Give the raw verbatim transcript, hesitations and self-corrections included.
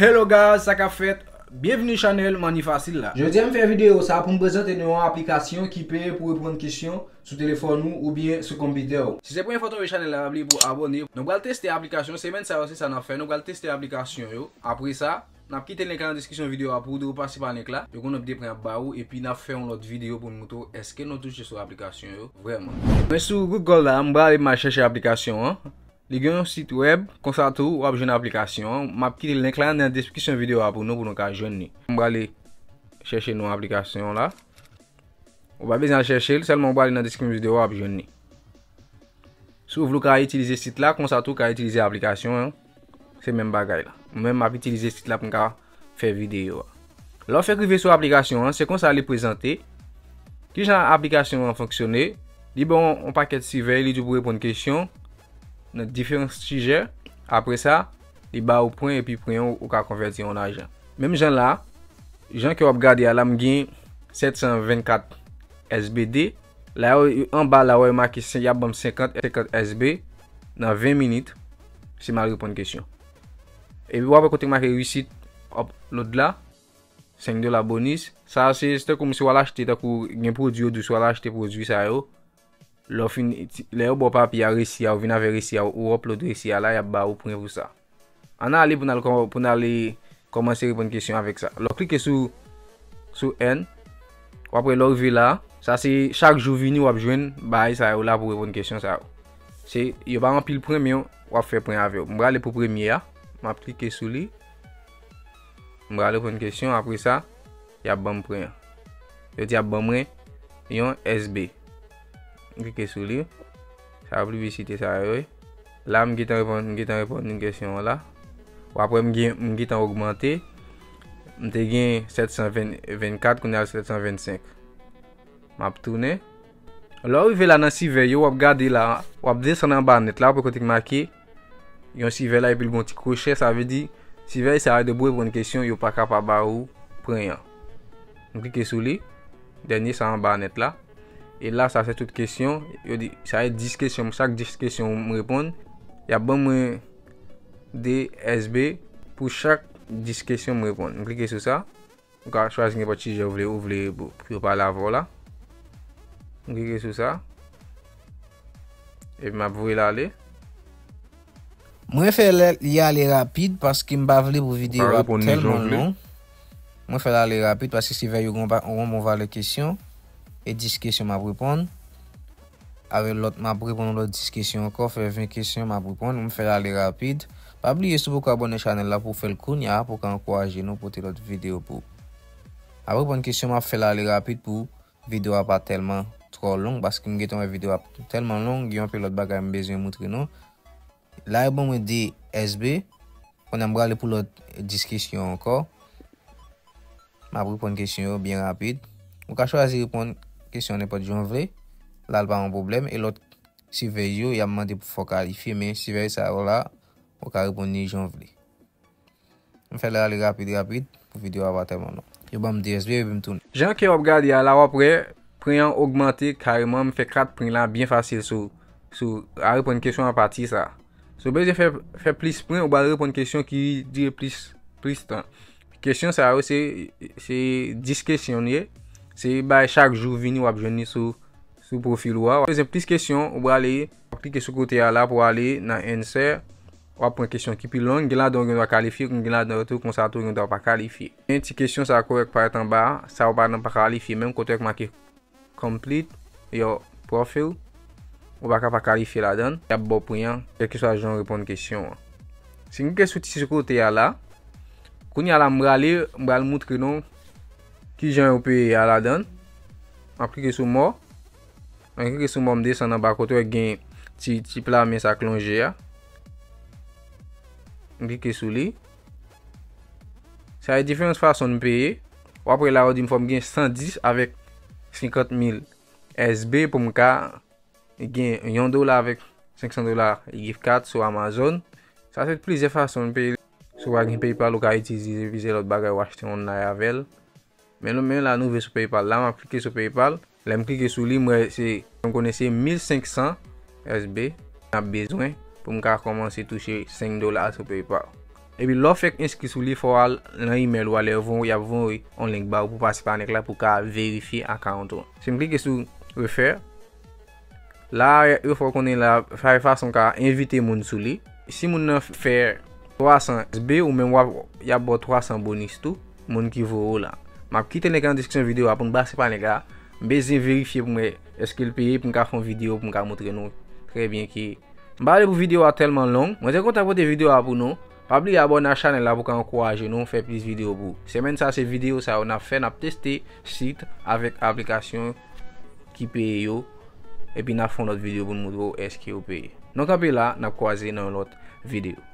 Hello guys, sa k ap fèt? Byenvini chanèl Money Facile la. Jodi a m fè videyo sa pou m prezante nou yon aplikasyon ki peye pou reponn kesyon sou telefòn ou oubyen sou konpitè ou. Si se premye fwa w tonbe chanèl la, pa bliye pou abòne. Nou pral teste aplikasyon, semèn sa yo se sa n ap fè, nou pral teste aplikasyon yo. Apre sa, n ap kite link la nan deskripsyon videyo a pou ou pase pa link la. Yo konn ap de pran ap ba ou, epi n ap fè yon lòt videyo pou n montre w èske nou touche sou aplikasyon yo vrèman. Mwen sou Google la, m prale m al chèche aplikasyon an. Li gen yon sit wèb, konsa tou w ap jwenn aplikasyon an. M ap kite link la nan deskripsyon videyo a pou nou, pou nou ka jwenn li. M prale chèche non aplikasyon la. Ou pa bezwen al chèche l, sèlman w prale nan deskripsyon videyo a, w ap jwenn li. Si w vle w ka itilize sit la, konsa tou w ka itilize aplikasyon an. Se menm bagay la. Mwen menm m ap itilize sit la pou m ka fè videyo a. Lè w fèk rive sou aplikasyon an, se konsa li prezante. Kijan aplikasyon an fonksyone? Li ba w yon pakèt sivèy, li di w pou reponn kesyon nan diferan sijè. Apre sa, li ba ou pwen epi pwen yo ou ka konvèti an lajan. Menm jan la, jan ke w ap gade a la, m gen sèt san vennkat S B D. La yo, anba la, w wè yo make y ap ban m senkant, senkant S B nan ven minit si m al reponn kesyon. Epi w ap wè kote k make receipt upload la, senk dola bonis. Sa se, se tankou si w al achte, tankou gen pwodui yo di w si w al achte pwodui sa yo, lè w fin, lè yo ba w papye a, resi a, ou vin avèk resi a, ou upload resi a la, y ap ba ou pwen pou sa. Ann ale pou n al kò-, pou n ale kòmanse reponn kesyon avèk sa. Lè w klike sou, sou N, w ap wè lè w rive la, sa se chak jou vini w ap jwenn bagay sa yo la pou reponn kesyon sa yo. Se, yo pa anpil pwen, men w ap fè pwen avè yo. M prale pou premye a, m ap klike sou li. M prale reponn kesyon, apre sa, y ap ban m pwen an. Yo di y ap ban mwen yon S B. M klike sou li. Sa yo piblisite sa yo ye. La, m gentan reponn, m gentan reponn yon kesyon an la. W ap wè m gen, m gentan ogmante. M te gen sèt san vennkat, kounye a sèt san vennsenk. M ap tounen. Lè w rive la nan sivèy yo, w ap gade la, w ap desann anba nèt la, w ap wè kote k make yon sivèy la epi l gen yon ti kwochè, sa vle di sivèy sa yo depi w reponn kesyon, yo pa ka pa ba ou pwen an. M klike sou li. Dènye sa anba nèt la. E la, sa se tout kesyon. Yo di, sa e dis kesyon. Chak dis kesyon m reponn, y ap ban mwen de S B pou chak dis kesyon m reponn. M klike sou sa. Ou ka chwazi nenpòt sijè ou vle, ou vle pou yo pale avè w la. M klike sou sa. Epi m ap voye l ale. Mwen fè lè li ale rapid paske m pa vle pou videyo a tèlman long. Mwen fè l ale rapid paske sivèy yo gen yon bon valè kesyon. E dis kesyon m ap reponn. Avèk lòt, m ap reponn lòt dis kesyon ankò, fè ven kesyon, m ap reponn, m fè l ale rapid. Pa bliye, si w poko abòne chanèl la, pou w fè l kounye a, pou w ka ankouraje nou pote lòt videyo pou ou. M ap reponn kesyon, m ap fè l ale rapid pou videyo a pa tèlman twò long, paske m gentan wè videyo a tèlman long, gen anpil lòt bagay m bezwen moutre nou. La, yo ban mwen de S B. Kounye a, m prale pou lòt dis kesyon ankò. M ap reponn kesyon yo byen rapid. Ou ka chwazi reponn kesyon nenpòt jan w vle. La, l pa yon pwoblèm. E lòt sivèy yo, y ap mande pou fò w kalifye, men sivèy sa yo la, ou ka reponn li jan w vle. M fè l ale rapid, rapid, pou videyo a pa tèlman long. Yo ban m de S B, epi m tounen. Jan ke w ap gade a la, w ap wè, pwen an ogmante kareman, m fè kat pwen la byen fasil sou, sou, a reponn kesyon apati sa. Si w bezwen fè, fè plis pwen, ou pral reponn kesyon ki dire plis, plis tan. Kesyon sa yo, se, se dis kesyon l ye. Se bay chak jou vini, w ap jwenn li sou, sou pwofil ou a. W ap bezwen plis kesyon, ou prale, w ap klike sou kote a la pou ale nan answer. W ap pran kesyon ki pi long, gen ladan w gen dwa kalifye, gen ladan tou konsa tou gen dwa pa kalifye. Gen ti kesyon sa korèk parèt anba a, sa w pa nan pa kalifye, menm kote w make complete your profile, ou pa ka pa kalifye ladan l, y ap ba w pwen an, kèlkeswa jan w reponn kesyon an. Si n klike sou ti sou kote a la, kounye a la m prale, m pral moutre nou kijan yo peye a ladan l. M ap klike sou more. Mwen klike sou more, m desann anba kote w gen ti, ti pla men sa k lonje a. M klike sou li. Sa e diferan fason n peye. W ap wè la, yo di m fò m gen san dis avèk senkant mil S B pou m ka gen yon dola avèk senk san dola gift card sou Amazon. Sa se plizyè fason n peye. Si w pa gen PayPal, ou ka itilize plizyè lòt bagay, w achte online avè l. Men, men la, nou rive sou PayPal la, m ap klike sou PayPal. Lè m klike sou li, m wè se, m konnen se mil senk san S B n ap bezwen pou m ka kòmanse touche senk dola sou PayPal. Epi lè w fèk enskri sou li, fò w al nan email ou a, lè yo voye, y ap voye yon link ba ou pou pase pa nèg la pou ka verifye account ou. Si m klike sou refer, la yo fè w konnen la, fè fason w ka envite moun sou li. Si moun nan fè twa san S B, ou menm w ap, y ap ba w twa san bonis tou, moun ki voye w la. M ap kite link la nan description videyo a pou n pase pa nèg la. M bezwen verifye pou m wè èske l peye pou m ka fè yon videyo pou m ka montre nou trè byen ki M pa vle pou videyo a tèlman long. Mwen te kontan pote videyo a pou nou. Pa bliye abòne a chanèl la pou ka ankouraje nou fè plis videyo pou ou. Semèn sa se videyo sa yo n ap fè, n ap teste sit avèk aplikasyon ki peye yo. Epi n ap fè yon lòt videyo pou n montre w èske yo peye. Nou kanpe la, n ap kwaze nan yon lòt videyo.